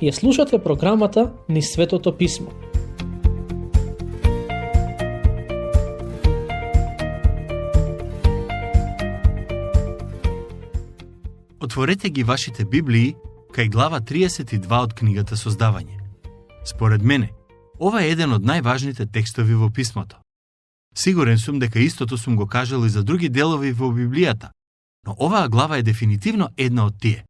Ја слушате програмата Низ Светото Писмо. Отворете ги вашите Библии кај глава 32 од книгата Создавање. Според мене, ова е еден од најважните текстови во писмото. Сигурен сум дека истото сум го кажал и за други делови во Библијата, но оваа глава е дефинитивно една од тие.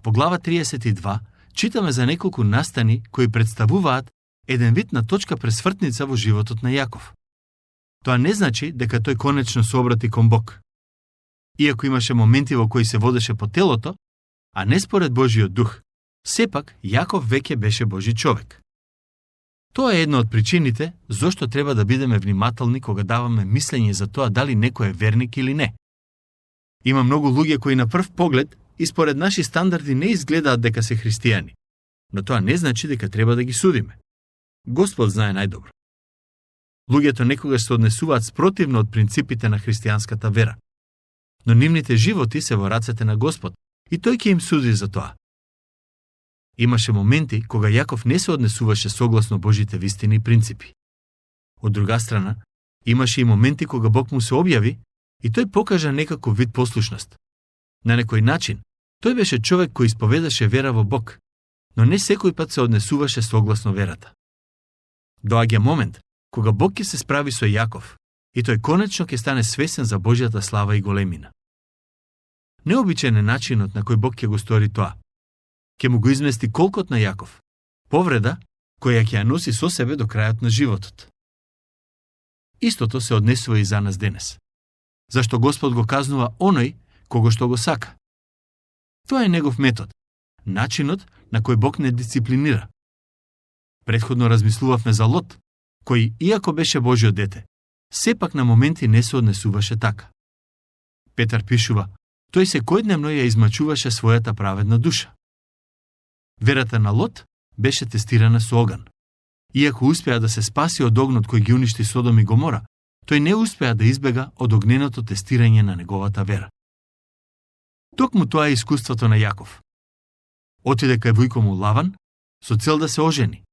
Во глава 32 читаме за неколку настани кои представуваат еден вид на точка пресвртница во животот на Јаков. Тоа не значи дека тој конечно се обрати кон Бог. Иако имаше моменти во кои се водеше по телото, а не според Божиот дух, сепак Јаков веќе беше Божи човек. Тоа е една од причините зошто треба да бидеме внимателни кога даваме мислење за тоа дали некој е верник или не. Има многу луѓе кои на прв поглед и според наши стандарди не изгледаат дека се христијани, но тоа не значи дека треба да ги судиме. Господ знае најдобро. Луѓето некогаш се однесуваат спротивно од принципите на христијанската вера, но нивните животи се во рацете на Господ и тој ќе им суди за тоа. Имаше моменти кога Јаков не се однесуваше согласно Божите вистини и принципи. Од друга страна, имаше и моменти кога Бог му се објави и тој покажа некаков вид послушност. На некој начин, тој беше човек кој исповедаше вера во Бог, но не секој пат се однесуваше согласно верата. Доаѓа момент кога Бог ќе се справи со Јаков и тој конечно ќе стане свесен за Божјата слава и големина. Необичаен е начинот на кој Бог ќе го стори тоа. Ќе му го измести колкот на Јаков, повреда која ќе ја носи со себе до крајот на животот. Истото се однесува и за нас денес. Зашто Господ го казнува оној кого што го сака. Тоа е негов метод, начинот на кој Бог не дисциплинира. Претходно размислувавме за Лот, кој, иако беше Божјо дете, сепак на моменти не се однесуваше така. Петар пишува, тој секојдневно ја измачуваше својата праведна душа. Верата на Лот беше тестирана со оган. Иако успеа да се спаси од огнот кој ги уништи Содом и Гомора, тој не успеа да избега од огненото тестирање на неговата вера. Токму тоа е искуството на Јаков. Отиде кај војко му Лаван со цел да се ожени,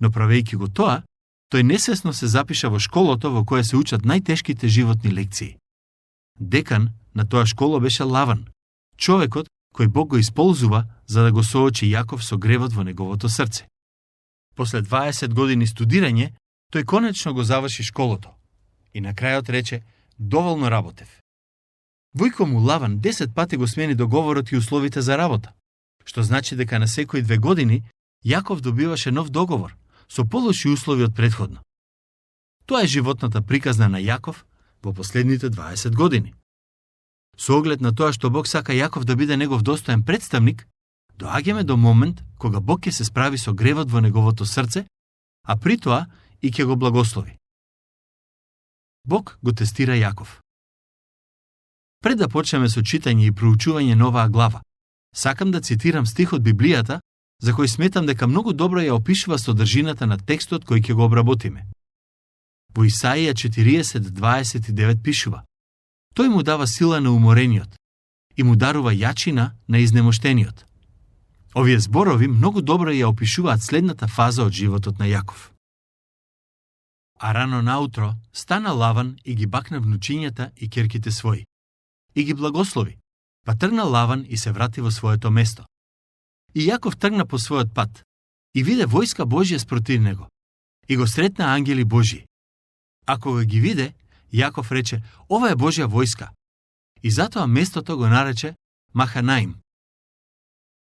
но правејќи го тоа, тој несвесно се запиша во школото во која се учат најтешките животни лекции. Декан на тоа школо беше Лаван, човекот кој Бог го исползува за да го соочи Јаков со гревот во неговото срце. После 20 години студирање, тој конечно го заврши школото и на крајот рече, доволно работев. Војко му Лаван 10 пати го смени договорот и условите за работа, што значи дека на секои 2 години Јаков добиваше нов договор со полоши услови од претходно. Тоа е животната приказна на Јаков во последните 20 години. Со оглед на тоа што Бог сака Јаков да биде негов достоен представник, доаѓаме до момент кога Бог ќе се справи со гревот во неговото срце, а при тоа и ќе го благослови. Бог го тестира Јаков. Пред да почнеме со читање и проучување на оваа глава, сакам да цитирам стих од Библијата, за кој сметам дека многу добро ја опишува содржината на текстот кој ќе го обработиме. Во Исаија 40:29 пишува: Тој му дава сила на уморениот и му дарува јачина на изнемоштениот. Овие зборови многу добро ја опишуваат следната фаза од животот на Јаков. А рано наутро стана Лаван и ги бакна внучињата и ќерките своји. И ги благослови, па тргна Лаван и се врати во своето место. И Јаков тргна по својот пат и виде војска Божја спротив него и го сретна ангели Божји. А кога ги виде, Јаков рече, ова е Божја војска. И затоа местото го нарече Маханаим.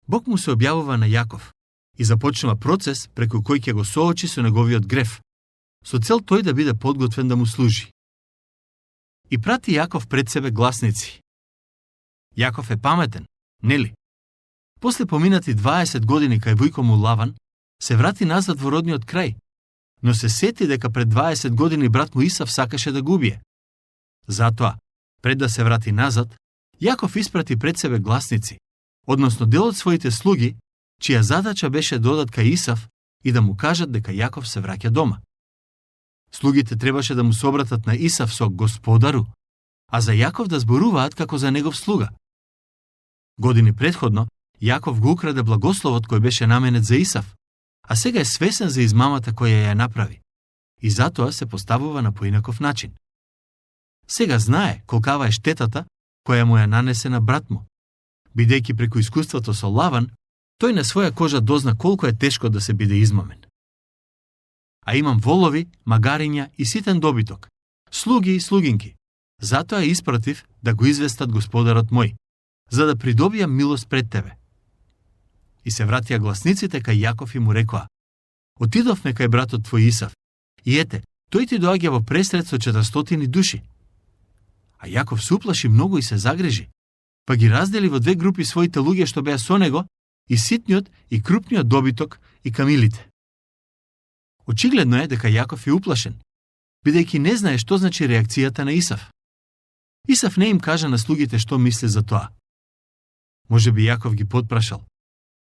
Бог му се објавува на Јаков и започнува процес преку кој ќе го соочи со неговиот грев, со цел тој да биде подготвен да му служи. И прати Јаков пред себе гласници. Јаков е паметен, нели? После поминати 20 години кај војко му Лаван, се врати назад во родниот крај, но се сети дека пред 20 години брат му Исав сакаше да го убие. Затоа, пред да се врати назад, Јаков испрати пред себе гласници, односно дел од своите слуги, чија задача беше да одат кај Исав и да му кажат дека Јаков се враќа дома. Слугите требаше да му се обратат на Исав со Господару, а за Јаков да зборуваат како за негов слуга. Години претходно, Јаков го украде благословот кој беше наменет за Исав, а сега е свесен за измамата која ја направи и затоа се поставува на поинаков начин. Сега знае колкава е штетата која му ја нанесе на брат му. Бидејќи преку искуството со Лаван, тој на своја кожа дозна колку е тешко да се биде измамен. А имам волови, магариња и ситен добиток, слуги и слугинки. Затоа испратив да го известат господарот мој, за да придобија милост пред тебе. И се вратија гласниците кај Јаков и му рекоа: Отидовме кај братот твој Исав, и ете, тој ти доаѓа во пресред со 400 души. А Јаков се уплаши многу и се загрижи, па ги раздели во две групи своите луѓе што беа со него, и ситниот и крупниот добиток и камилите. Очигледно е дека Јаков е уплашен, бидејќи не знае што значи реакцијата на Исав. Исав не им кажа на слугите што мисли за тоа. Може би Јаков ги потпрашал: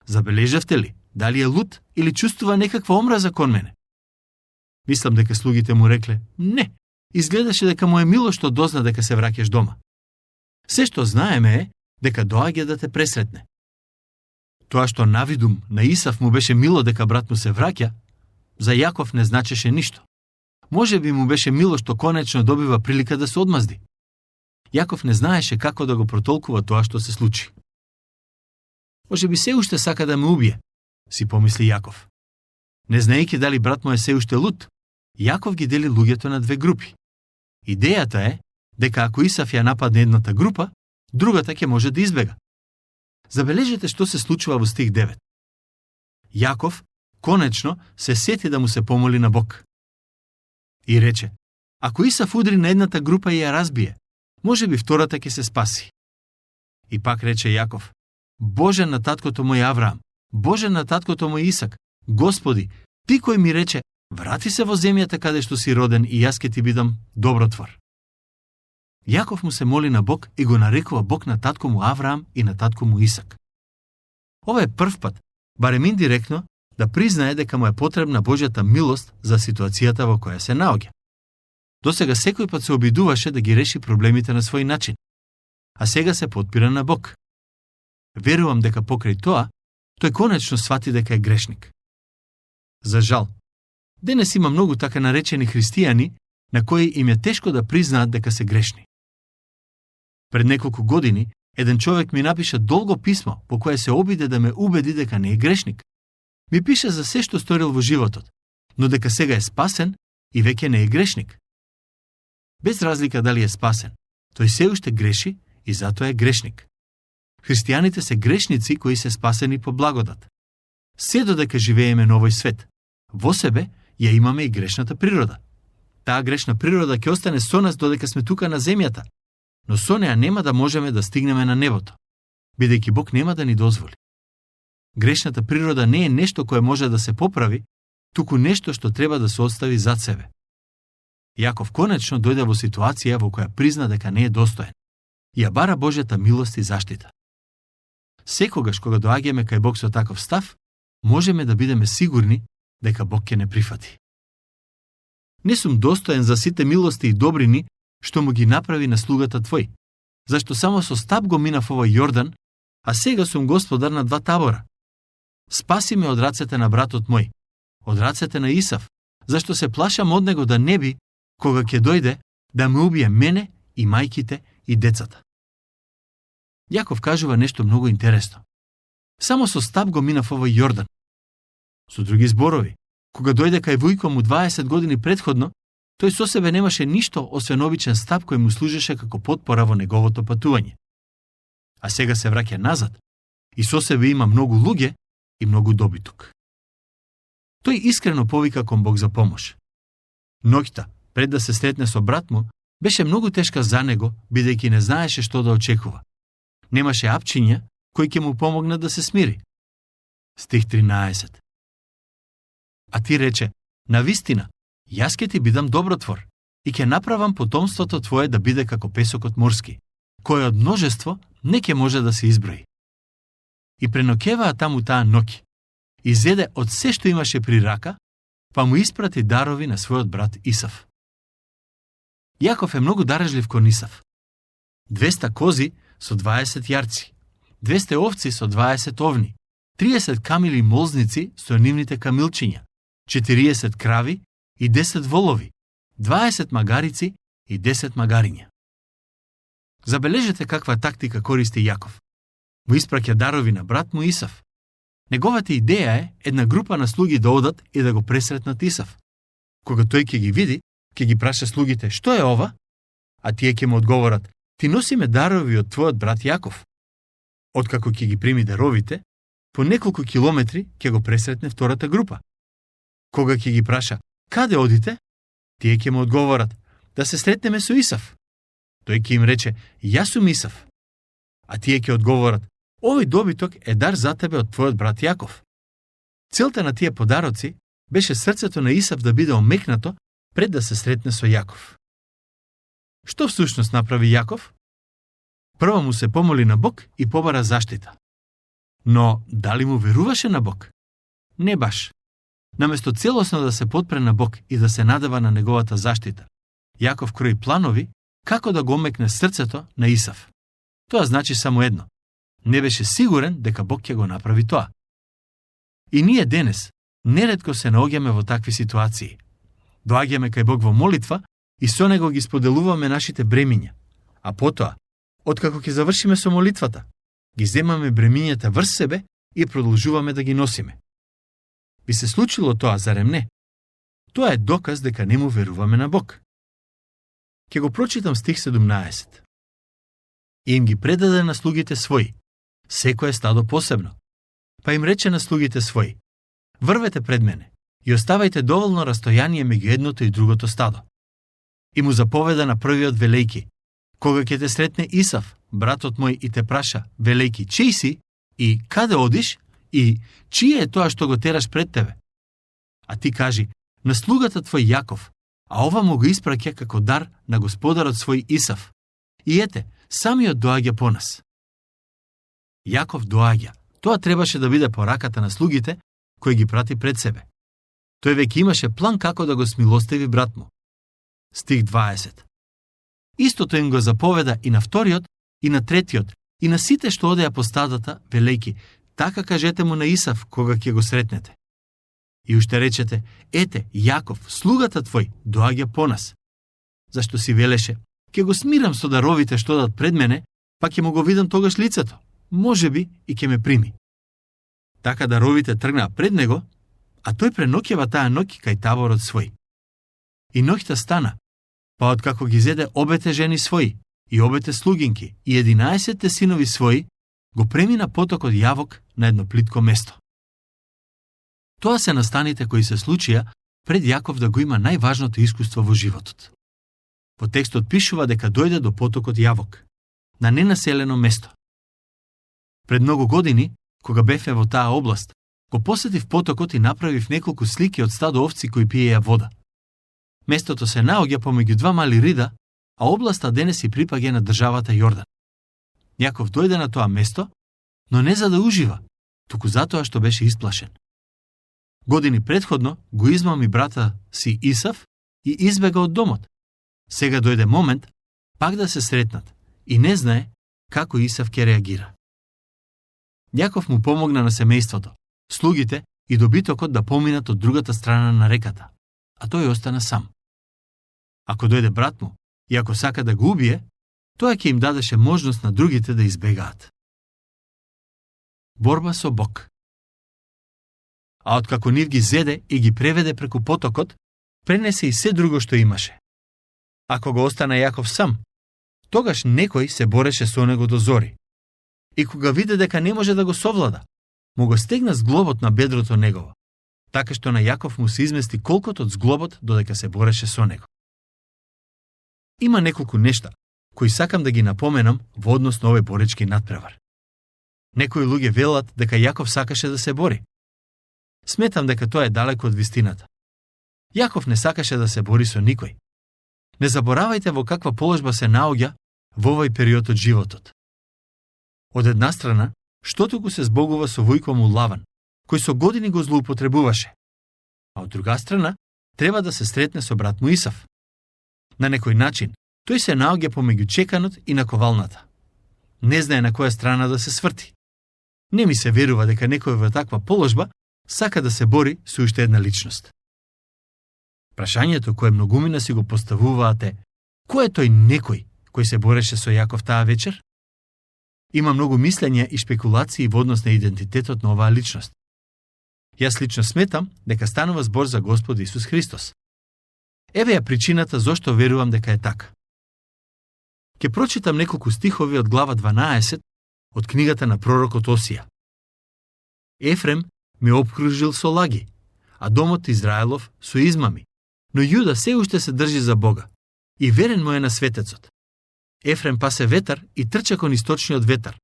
Забележавте ли, дали е луд или чувствува некаква омраза кон мене? Мислам дека слугите му рекле: Не, изгледаше дека му е мило што дозна дека се враќаш дома. Се што знаеме е дека доаѓа да те пресретне. Тоа што навидум на Исав му беше мило дека брат му се враќа, за Јаков не значеше ништо. Може би му беше мило што конечно добива прилика да се одмазди. Јаков не знаеше како да го протолкува тоа што се случи. Може би се уште сака да ме убие, си помисли Јаков. Не знаејќи дали брат му е се уште луд, Јаков ги дели луѓето на две групи. Идејата е дека ако Исав ја нападне едната група, другата ќе може да избега. Забележете што се случува во стих 9. Јаков конечно се сети да му се помоли на Бог. И рече: Ако Исав удри на едната група и ја разбие, може би втората ќе се спаси. И пак рече Јаков: Боже на таткото мој Авраам, Боже на таткото мој Исак, Господи, ти кој ми рече: Врати се во земјата каде што си роден и јас ќе ти бидам добротвор. Јаков му се моли на Бог и го нарекува Бог на татко му Авраам и на татко му Исак. Ова е прв пат, барем индиректно, да признае дека му е потребна Божјата милост за ситуацијата во која се наоѓа. Досега секој пат се обидуваше да ги реши проблемите на свој начин, а сега се потпира на Бог. Верувам дека покрај тоа, тој конечно свати дека е грешник. За жал, денес има многу така наречени христијани на кои им е тешко да признаат дека се грешни. Пред неколку години, еден човек ми напиша долго писмо по кое се обиде да ме убеди дека не е грешник. Ми пише за се што сторил во животот, но дека сега е спасен и веќе не е грешник. Без разлика дали е спасен, тој се уште греши и затоа е грешник. Христијаните се грешници кои се спасени по благодат. Се додека живееме на овој свет, во себе ја имаме и грешната природа. Таа грешна природа ќе остане со нас додека сме тука на земјата, но со неа нема да можеме да стигнеме на небото, бидејќи Бог нема да ни дозволи. Грешната природа не е нешто кое може да се поправи, туку нешто што треба да се остави зад себе. Јаков конечно дојде во ситуација во која призна дека не е достоен и ја бара Божјата милост и заштита. Секогаш кога доаѓаме кај Бог со таков став, можеме да бидеме сигурни дека Бог ќе не прифати. Не сум достоен за сите милости и добрини што му ги направи на слугата твој, зашто само со стап го минав овој Јордан, а сега сум господар на два табора. Спаси ме од рацете на братот мој, од рацете на Исав, зашто се плашам од него да не би, кога ќе дојде, да ме убие мене и мајките и децата. Јаков кажува нешто многу интересно. Само со стап го минав овој Јордан. Со други зборови, кога дојде кај вујко му 20 години предходно, тој со себе немаше ништо освен обичен стап кој му служеше како потпора во неговото патување. А сега се враќа назад и со себе има многу луѓе и многу добиток. Тој искрено повика кон Бог за помош. Ноќта, пред да се сретне со брат му, беше многу тешка за него, бидејќи не знаеше што да очекува. Немаше апчиња кои ќе му помогнат да се смири. Стих 13. А ти рече: навистина, јас ќе ти бидам добротвор и ќе направам потомството твое да биде како песокот морски, кој од множество не ќе може да се изброи. И преноќеваа таму таа ноќ, изеде од се што имаше при рака, па му испрати дарови на својот брат Исав. Јаков е многу дарежлив кон Исав. 200 кози со 20 јарци, 200 овци со 20 овни, 30 камили молзници со нивните камилчиња, 40 крави и 10 волови, 20 магарици и 10 магариња. Забележете каква тактика користи Јаков. Му испраќа дарови на брат му Исав. Неговата идеја е една група на слуги да одат и да го пресретнат Исав. Кога тој ќе ги види, ќе ги праша слугите: "Што е ова?" А тие ќе му одговорат: "Ти носиме дарови од твојот брат Јаков." Откако ќе ги прими даровите, по неколку километри ќе го пресретне втората група. Кога ќе ги праша: "Каде одите?" Тие ќе му одговорат: "Да се сретнеме со Исав." Тој ќе им рече: "Јас сум Исав." А тие ќе одговорат: "Овој добиток е дар за тебе од твојот брат Јаков." Целта на тие подароци беше срцето на Исав да биде омекнато пред да се сретне со Јаков. Што всушност направи Јаков? Прво му се помоли на Бог и побара заштита. Но дали му веруваше на Бог? Не баш. Наместо целосно да се потпре на Бог и да се надева на неговата заштита, Јаков крои планови како да го омекне срцето на Исав. Тоа значи само едно: не беше сигурен дека Бог ќе го направи тоа. И ние денес неретко се наоѓаме во такви ситуации. Доаѓаме кај Бог во молитва и со него ги споделуваме нашите бремиња, а потоа, откако ќе завршиме со молитвата, ги земаме бремињата врз себе и продолжуваме да ги носиме. Би се случило тоа, зарем не? Тоа е доказ дека не му веруваме на Бог. Ќе го прочитам стих 17. И им ги предаде на слугите своји, секое стадо посебно. Па им рече на слугите своји: "Врвете пред мене и оставајте доволно растојание меѓу едното и другото стадо." И му заповеда на првиот велејки: "Кога ќе те сретне Исав, братот мој, и те праша, велејки, чиј си и каде одиш и чие е тоа што го тераш пред тебе? А ти кажи: на слугата твој Јаков, а ова му го испраќа како дар на господарот свој Исав. И ете, самиот доаѓа по нас." Јаков доаѓа. Тоа требаше да биде пораката на слугите, кој ги прати пред себе. Тој веќе имаше план како да го смилостиви брат му. Стих 20. Истото им го заповеда и на вториот, и на третиот, и на сите што одеа по стадата, велејки: "Така кажете му на Исав кога ќе го сретнете. И уште речете: ете, Јаков, слугата твој, доаѓа по нас." Зашто си велеше: "Ќе го смирам со даровите што дадат пред мене, па ќе му го видам тогаш лицето. Можеби и ќе ме прими." Така даровите тргнаа пред него, а тој преноќева таа ноќ кај таборот свој. И ноќта стана, па откако ги зеде обете жени своји, и обете слугинки, и 11 синови своји, го премина потокот Јавок на едно плитко место. Тоа се настаните кои се случија пред Јаков да го има најважното искуство во животот. Во текстот пишува дека дојде до потокот Јавок, на ненаселено место. Пред многу години, кога бевме во таа област, го посетив потокот и направив неколку слики од стадо овци кои пиеја вода. Местото се наоѓа помеѓу два мали рида, а областа денес и припаѓа на државата Јордан. Јаков дојде на тоа место, но не за да ужива, туку затоа што беше исплашен. Години претходно го измами брата си Исав и избега од домот. Сега дојде момент пак да се сретнат и не знае како Исав ќе реагира. Јаков му помогна на семејството, слугите и добитокот да поминат од другата страна на реката, а тој остана сам. Ако дојде брат му и ако сака да го убие, тоа ќе им дадеше можност на другите да избегаат. Борба со Бог. А откако нив ги зеде и ги преведе преку потокот, пренесе и се друго што имаше. Ако го остана Јаков сам, тогаш некој се бореше со него до зори. И кога виде дека не може да го совлада, му го стегна зглобот на бедрото негово, така што на Јаков му се измести колкото од зглобот додека се бореше со него. Има неколку нешта кои сакам да ги напоменам во однос на овој боречки надпревар. Некои луѓе велат дека Јаков сакаше да се бори. Сметам дека тоа е далеко од вистината. Јаков не сакаше да се бори со никој. Не заборавајте во каква положба се наоѓа во овој период од животот. Од една страна, што туку се збогува со војко му Лаван, кој со години го злоупотребуваше, а од друга страна, треба да се сретне со брат му Исав. На некој начин, тој се наоѓа помеѓу чеканот и наковалната. Не знае на која страна да се сврти. Не ми се верува дека некој во таква положба сака да се бори со уште една личност. Прашањето кое многумина си го поставуваат е: кој е тој некој кој се бореше со Јаков таа вечер? Има многу мислења и шпекулации во однос на идентитетот на оваа личност. Јас лично сметам дека станува збор за Господ Исус Христос. Еве ја причината зошто верувам дека е така. Ке прочитам неколку стихови од глава 12 од книгата на пророкот Осија. Ефрем ме обкружил со лаги, а домот Израелов со измами, но Јуда се уште се држи за Бога и верен му е на светецот. Ефрем пасе ветар и трча кон источниот ветар.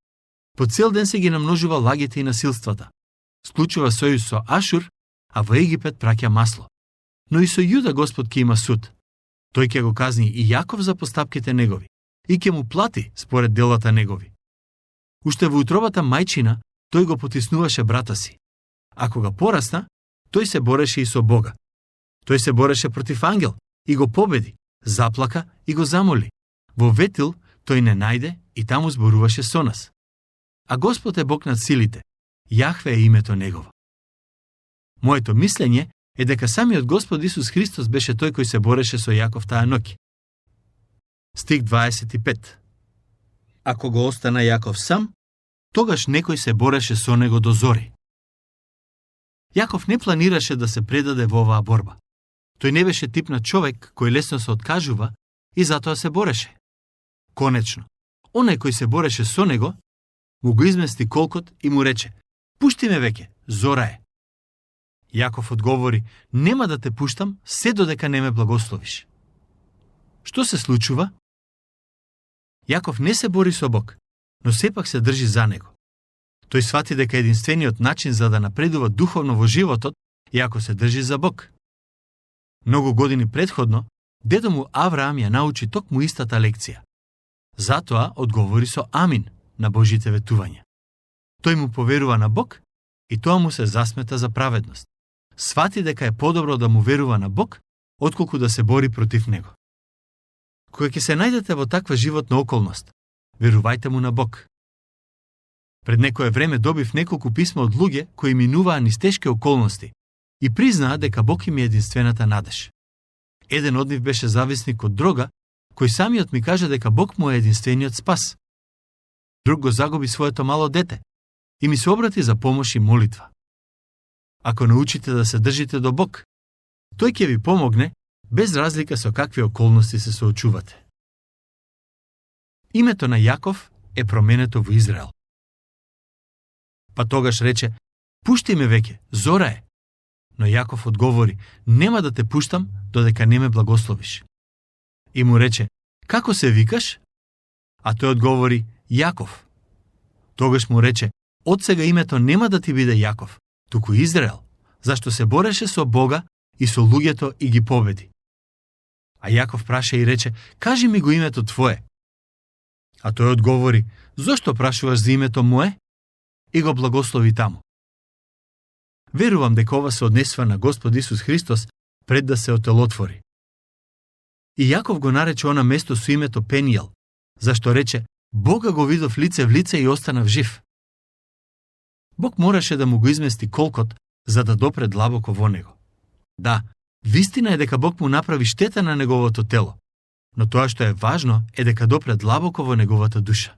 По цел ден се ги намножува лагите и насилствата. Склучува сојуз со Ашур, а во Египет праќа масло. Но и со Јуда Господ ќе има суд. Тој ќе го казни и Јаков за постапките негови и ќе му плати според делата негови. Уште во утробата мајчина тој го потиснуваше брата си. А кога порасна, тој се бореше и со Бога. Тој се бореше против ангел и го победи, заплака и го замоли. Во Ветил тој не најде и таму зборуваше со нас. А Господ е Бог над силите, Јахве е името негово. Моето мислење е дека самиот Господ Исус Христос беше тој кој се бореше со Јаков таа ноќ. Стих 25. Ако го остана Јаков сам, тогаш некој се бореше со него до зори. Јаков не планираше да се предаде во оваа борба. Тој не беше тип на човек кој лесно се откажува и затоа се бореше. Конечно, онај кој се бореше со него, му го измести колкот и му рече: "Пушти ме веќе, зора е." Јаков одговори: "Нема да те пуштам се додека не ме благословиш." Што се случува? Јаков не се бори со Бог, но сепак се држи за него. Тој свати дека единствениот начин за да напредува духовно во животот е ако се држи за Бог. Многу години предходно, дедо му Авраам ја научи токму истата лекција. Затоа одговори со амин на Божите ветувања. Тој му поверува на Бог и тоа му се засмета за праведност. Свати дека е подобро да му верува на Бог, отколку да се бори против него. Кога ќе се најдете во таква животна околност, верувајте му на Бог. Пред некое време добив неколку писма од луѓе кои минуваа низ тешки околности и признаа дека Бог им е единствената надеж. Еден од нив беше зависник од дрога, кој самиот ми кажа дека Бог му е единствениот спас. Друг го загуби своето мало дете и ми се обрати за помош и молитва. Ако научите да се држите до Бог, тој ќе ви помогне без разлика со какви околности се соочувате. Името на Јаков е променето во Израел. Па тогаш рече: "Пушти ме веќе, зора е." Но Јаков одговори: "Нема да те пуштам додека не ме благословиш." И му рече: "Како се викаш?" А тој одговори: "Јаков." Тогаш му рече: "Од сега името нема да ти биде Јаков, туку Израел, зашто се бореше со Бога и со луѓето и ги победи." А Јаков праша и рече: "Кажи ми го името твое." А тој одговори: "Зошто прашуваш за името мое?" И го благослови таму. Верувам дека ова се однесува на Господ Исус Христос пред да се отелотвори. И Јаков го нарече она место со името Пенијел, зашто рече: "Бога го видов лице в лице и останав жив." Бог мораше да му го измести колкот за да допре длабоко во него. Да, вистина е дека Бог му направи штета на неговото тело, но тоа што е важно е дека допре длабоко во неговата душа.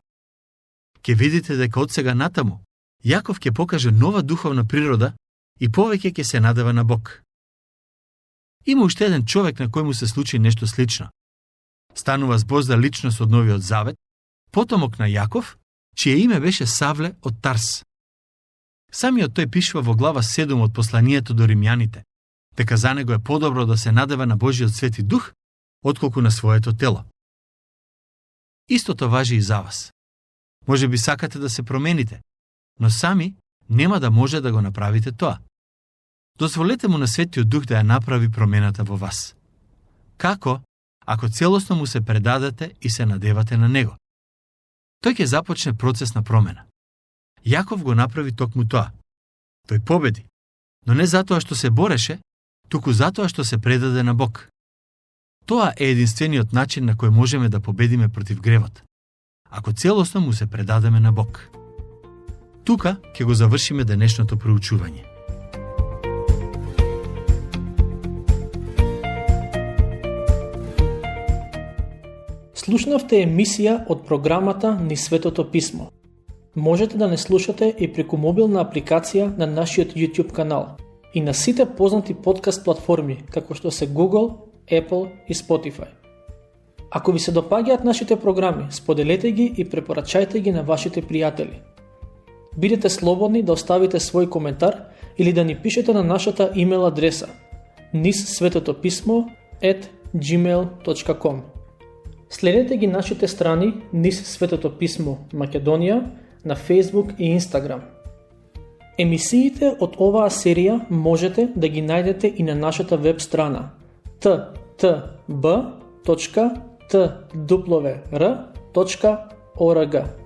Ке видите дека од сега натаму Јаков ќе покаже нова духовна природа и повеќе ќе се надева на Бог. Има уште еден човек на кој му се случи нешто слично. Станува збор за личност од Новиот Завет, потомок на Јаков, чие име беше Савле од Тарс. Самиот тој пишува во глава 7 од посланието до римјаните, дека за него е подобро да се надева на Божиот Свети Дух, отколку на своето тело. Истото важи и за вас. Може би сакате да се промените, но сами нема да може да го направите тоа. Дозволете му на Светиот Дух да ја направи промената во вас. Како? Ако целосно му се предадете и се надевате на него. Тој ќе започне процес на промена. Јаков го направи токму тоа. Тој победи, но не затоа што се бореше, туку затоа што се предаде на Бог. Тоа е единствениот начин на кој можеме да победиме против гревот, ако целосно му се предадеме на Бог. Тука ќе го завршиме денешното проучување. Слушнавте емисија од програмата Низ Светото Писмо. Можете да не слушате и преку мобилна апликација на нашиот YouTube канал и на сите познати подкаст платформи, како што се Google, Apple и Spotify. Ако ви се допаѓаат нашите програми, споделете ги и препорачајте ги на вашите пријатели. Бидете слободни да оставите свој коментар или да ни пишете на нашата имейл адреса nizsvetotopисmo@gmail.com. Следете ги нашите страни Низ Светото Писмо Македонија на Facebook и Instagram. Емисиите од оваа серија можете да ги најдете и на нашата веб страна ttb.twr.org.